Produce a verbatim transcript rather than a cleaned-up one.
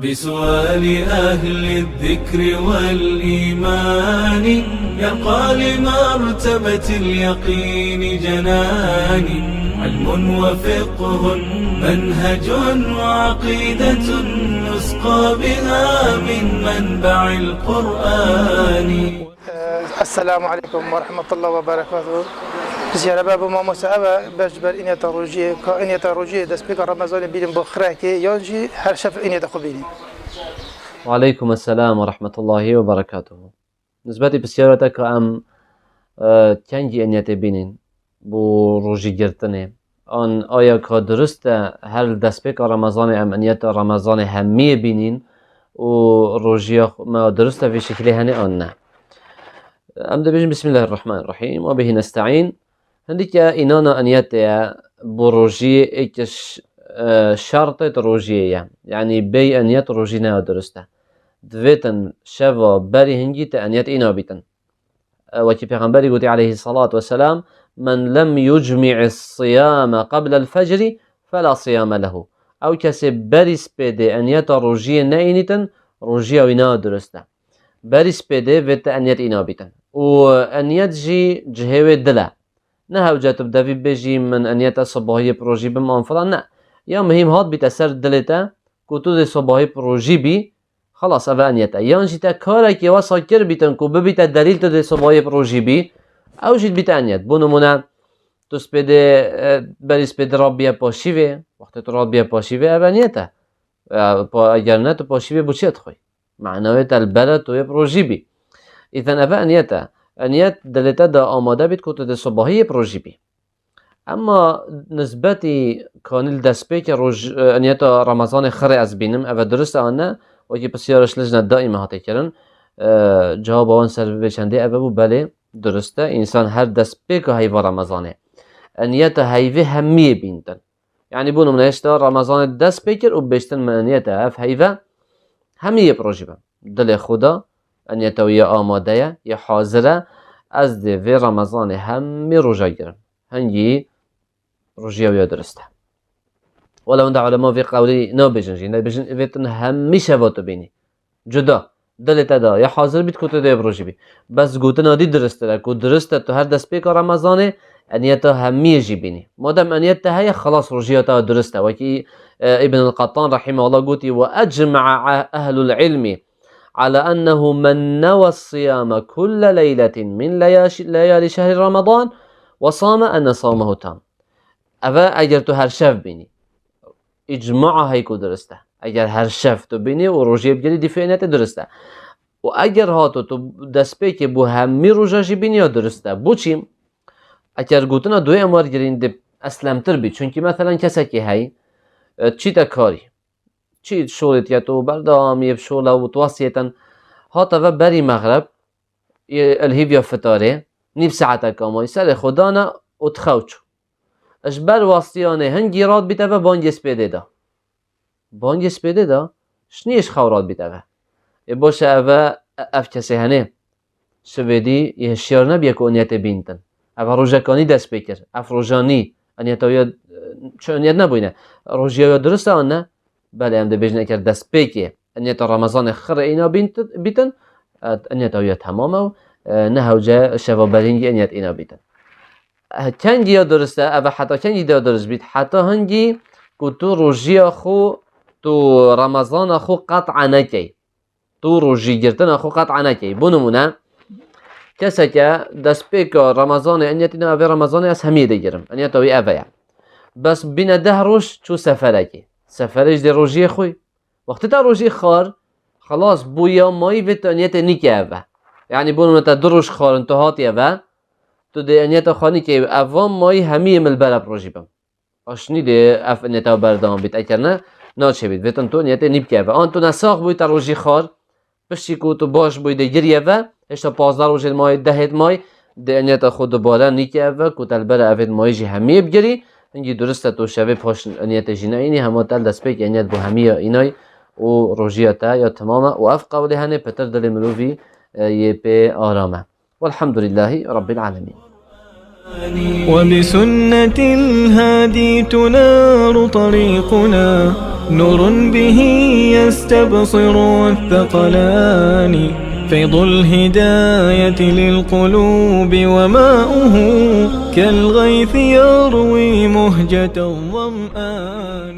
بسؤال أهل الذكر والإيمان يرقى لمرتبة اليقين جناني. علم وفقه منهج وعقيدة نسقى بها من منبع القرآن. Esselamu aleykum ve rahmetullahi ve berekatuhu. Pisyara be bo mamoste, ev e beş ber îneta rojiyê, ka îneta rojiyê destpêka Remezanê bînin bo xirekê yan jî her şev îneta xwe bînin? Wa aleykum esselam ve rahmetullahi ve berekatuhu. Nisbetî pisyara te ka em e, kengî eniyetê bînin bo rojî girtinê. An aya ka dirust e her li destpêka Remezanê em eniyeta Remezanê hemiyê bînin û rojiya xwe me dirust e vê şekilê hene an ne? Em dibêjin Bismillahirrahmanirrahîm ve bihî nesta'în. Hindike înana eniyetê ye bo rojiyê êk ji şertê di rojiyê ye. Yanî bêy eniyet rojî ne ya dirust e. Divêtin şeva berî hingî te eniyet îna bîtin. Wekî Pêxemberî gotî aleyhî selat weselam, "Men lem yucmi'i siyame qeblel fecrî fela siyame lehu." Ew kesê berî spêdê eniyeta rojiyê neînîtin, rojiya wî ne ya dirust e. Berî spêdê vê te eniyet îna bîtin. Û eniyet jî cihê wê dil e. Ne hewce tu bi devî bêjî min eniyeta sibahiyê bi rojî bim an filan, ne. Ya muhîm hat bîte ser dilê te ku tu dê sibahî bi rojî bî, xelas ev e eniyet e. Yan jî te karekê wesa kir bîtin ku bibîte delîl tu dê sibahî bi rojî bî, ew jî dibîte eniyet. Bo nimûne tu spêdê e, berî spêdê radibiye paşîvê, wextê tu radibiye paşîvê ev eniyet e. E, pa- Eger ne tu paşîvê bo çi dixwî? Mena wê te li ber e tu yê bi rojî bî. Îzen ev e eniyet e. Eniyet dilê te de amade bît ku tu dê sibahî yê bi rojî bî. Emma nisbetî kanî li destpêkê roj, e, eniyeta Remezanê xirê ez bînim, ev e dirust e an ne? Wekî pisyara ji lijne daîme hate kirin. E, cewaba wan ser vê çendê ev e bû, belê dirust e. Însan her destpêka heyva Remezanê eniyeta heyvê hemiyê bîntin. Yanî bo nimûne hêşta Remezanê dest pê kir û bêjtin min eniyeta ev heyve hemiyê bi rojî bim. Dilê xwe da, eniyeta wî ya amade ye, ya hazir e, ez dê vê Remezanê hemî roja girim. Hingî rojiya wî ya dirust e. Wele wenda ulema vê qewlî nabêjin jî, nabêjin vêtin hemî şeva tu bînî. Cuda, dilê te da, ya hazir bît ku tu dê bi rojî bî. Bes gotina dî dirustir e, ku dirust e tu her destpêka Remezanê eniyeta hemiyê jî bînî. Madem eniyet te heye, xelas rojiya te dirust e. Wekî e, Îbn el-Qettan rahimehullah gotî, "Ve ecma'a ehlul ilmi ala ennehu men newa siyame kulle leyletin min leyaş- leyali şehri Remezan ve same enne savmehu tam." Ev e eger tu her şev bînî. Îcmaa hey ku dirust e. Eger her şev tu bînî û rojiyê bigirî dîfê eniyetê dirust e. Û eger hato tu destpêkê bo hemî roja jî bînî ya dirust e. Bo çî? Eger gotina duyê em wergirîn dê eslemtir bî. Çunkî meselen kesekî hey, e, çîte karî. Çî şolê dike tu berdewamî yê bi şola û tu westiyêtin. Hate ve berî mexreb, yê el hîviya fitarê, nîv saeteke mayî serê xwe dane û dixew çû. Ji ber westiyanê hingî radibîte ve bangê spêdê da. Bangê spêdê da, ji niyê ji xew radibîte ve. Ê baş e ev e, ev kesê henê. Şivê dî yê hişyar nebiye ku eniyetê bîntin. Ev e rojekanî dest pê kir. Ev rojanî eniyeta wî ya, çi eniyet nebûyne. Rojiya wî ya dirust e an ne? Belê em dibêjin eger destpêkê eniyeta Remezanê xirê îna bîntin, bîtin, e, eniyeta wî ya temam e û, e, ne hewce şeva berîngî eniyet îna bîtin. E, kengî ya dirust e, ev e heta kengî de ya dirust bît? Heta hingî ku tu rojiya xwe, tu Remezana xwe qet'a nekey. Tu rojî girtina xwe qet'a nekey. Bo nimûne, keseke destpêka Remezanê eniyet îna evê Remezanê ez hemiyê digirim. Eniyeta wî ev e. Bes bîne deh roj çû seferekê. Seferê jî dê rojiyê xwe. Wextê te rojî xwar, xelas bû ya mayî vê tu eniyetê nîke ev e. Yanî bo nimûne te du roj xwarin tu hatiye ve, tu dê eniyeta xwe nîkey, ev van mayî hemiyê min li ber e bi rojî bim. Aşnî dê ev niyeta berdewam bît. Eger ne, naçe bît. Vêtin tu niyetê nî bike ve. An tu nesax bûyî te rojî xwar. Piştî ku tu baş bûyî dê giriye ve. Hêşta pazdeh rojên mayî, dehêd mayî. Dê niyeta xwe dubare nîke ve. Ku te li ber evêd mayî jî hemiyê bigirî. Hingî durist e tu şevê paş niyetê jî neyînî. Hema te li destpêkê niyet bû hemiya înay. Û rojiya te ya temam e. Û ev qewlê henê pitir dilê mirovî e, yê pê aram e. والحمد لله رب العالمين. وبسنة الهادي تنار طريقنا. نور به يستبصر الثقلان، فيض الهداية للقلوب وماؤه، كالغيث يروي مهجة الظمآن.